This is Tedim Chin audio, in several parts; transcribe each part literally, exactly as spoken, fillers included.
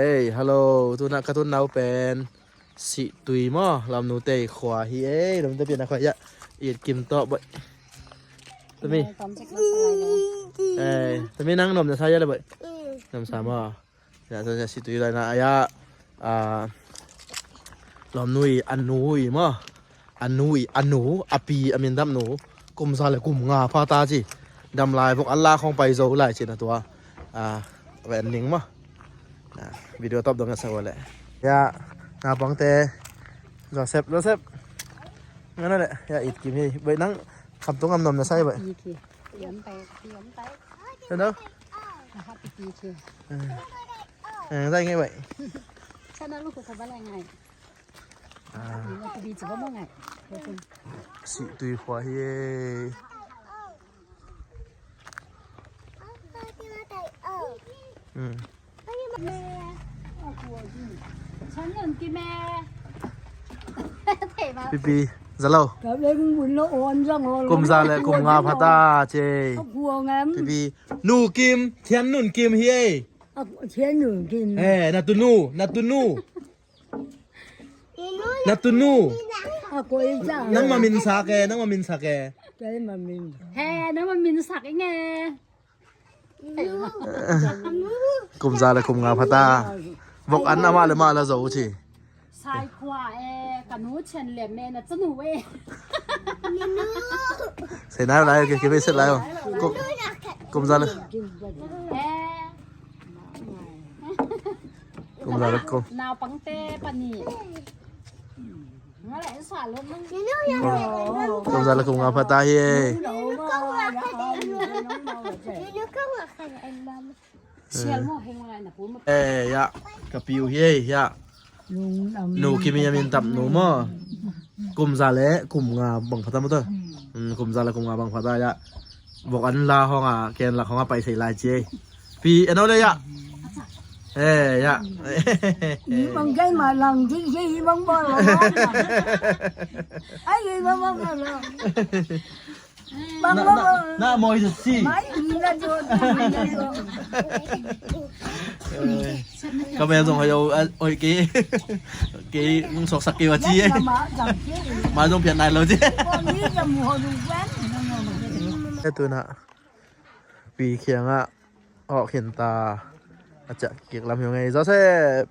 Hey, hello. Tuna ka tun nau pen Sihtui maw, Lamnu te khua hi ei. Lamnu te pian a khua hi a. It kim tawh boih. Tami. Hey, tami nang nuam na sa ya le boih. Nuam sa maw. Ya, so ya Sihtui lai na ya. Ah, Lamnu i a nu i maw. A nu i, a nu, a pi, a min dam nu. Kum za le kum nga pha ta ci. Dam lai vok an la khong pai zo lai ci na tua. Ah, ven ning maw. Ah, video top dong sa le. Ya, naupangte. Joseph, Joseph. Ngana le, ya it kim hi. Boih nang, kham tung am nuam na sa boih. It kim. Hello. Eh, zai ngai boih. Sana lu ko ka ba lai ngai. Ah. Ni na ka bi ci ba mo ngai. Sihtui khua hi ei. Hmm. Pipi, za lo. Kum za le kum nga pha ta ci. Pipi, nu kim, Thian Nun Kim hi ei. Thian Nun Kim. Eh, na tunu, na tunu. Na tunu. Nang ma min sak e, nang ma min sak e. He, nang ma min sak i nge. Kum za le kum nga pha ta. Vok an amah le mah la zo ci. Sai khua e, ka nu Chan Lem e, na chanu e. Sei nai lai, ke, ke be set lai. Kum, kum za le. Kum za le kum. Naupangte pani. Kum za le kum nga pha ta hi ei. Eh, ya. Ka piu hi ei, ya. Nu Kimi a min tap nu maw. Kum za le kum nga bang pha ta maw ta. Hmm, kum za le kum nga bang pha ta ya. Vok an la hong a, ken lak hong a pai sei lai ci ei. Pi, eno le ya. Eh, ya. Bang ken ma lang ci ci bang bang. Ai, bang bang bang. Na, na, na, moi si. Ka mel zong hoi o, hoi kei. Kei nung sok sak kei wa ci e. Ma zong pian nai lo ci. E tu na. Pi khiang a. Hok khin ta. A ciah kik lam hiu ngei Joseph.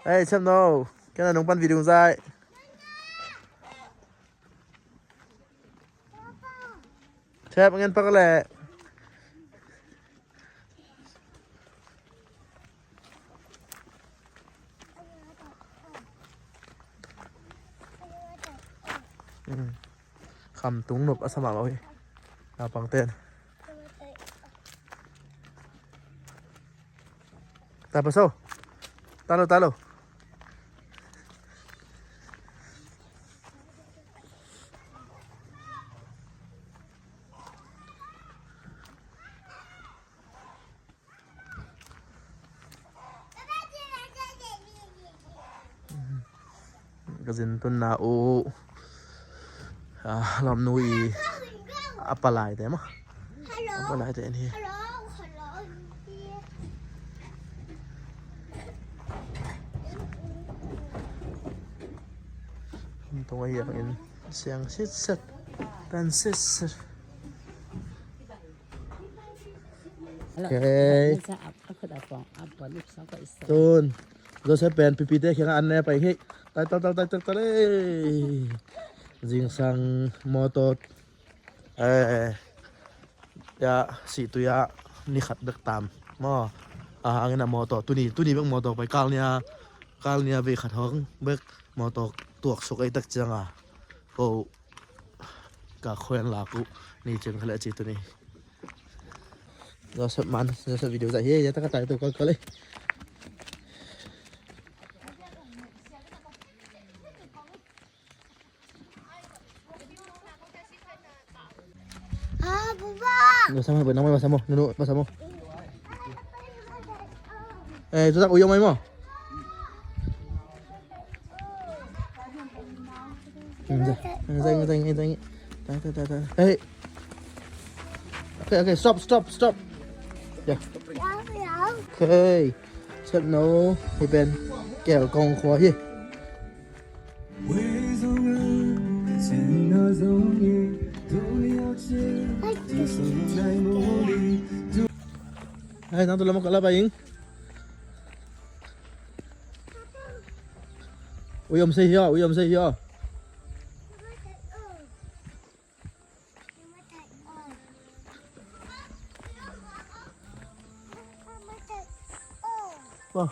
Ei, Chem no. Ken a nung pan video zai. Chem ngen pak le. Kham tung nop a sa mah mah hi. Naupang ten. Ta paso. Ta lo, ta lo. Ka zin tunna uh, ah, Lamnu i a palai te maw. A palai te ni. Tung a hiang in siang sitset, tan sitset. Okay. Tun Joseph pen Pipi te kiangah an ne pai hi. Tai, tai, tai, tai, tai, tai, ei. Zingsang motor, eh, ya, Sihtui ah ni khat bek tam maw. A hangin a motor tuni, tuni bek motor pai kal nia, kal nia vei khat hong bek motor tuak suk ei tak ciang a. Ko ka khuan lak uh ni cing kha le ci tuni. Joseph man, Joseph video zai hi, ya ta ka tai tu kal kal ei. Ah, Buba. Nunu, nunu, pasamo. Eh, tu tak uyong mai mo. Hey. Okay, okay, stop, stop, stop. Ya. Okay. Sepno hi pen Kelkong khua hi. Ai, nang tu lama kala ba ing. Ui om se hi aw, ui om se hi aw. Wah,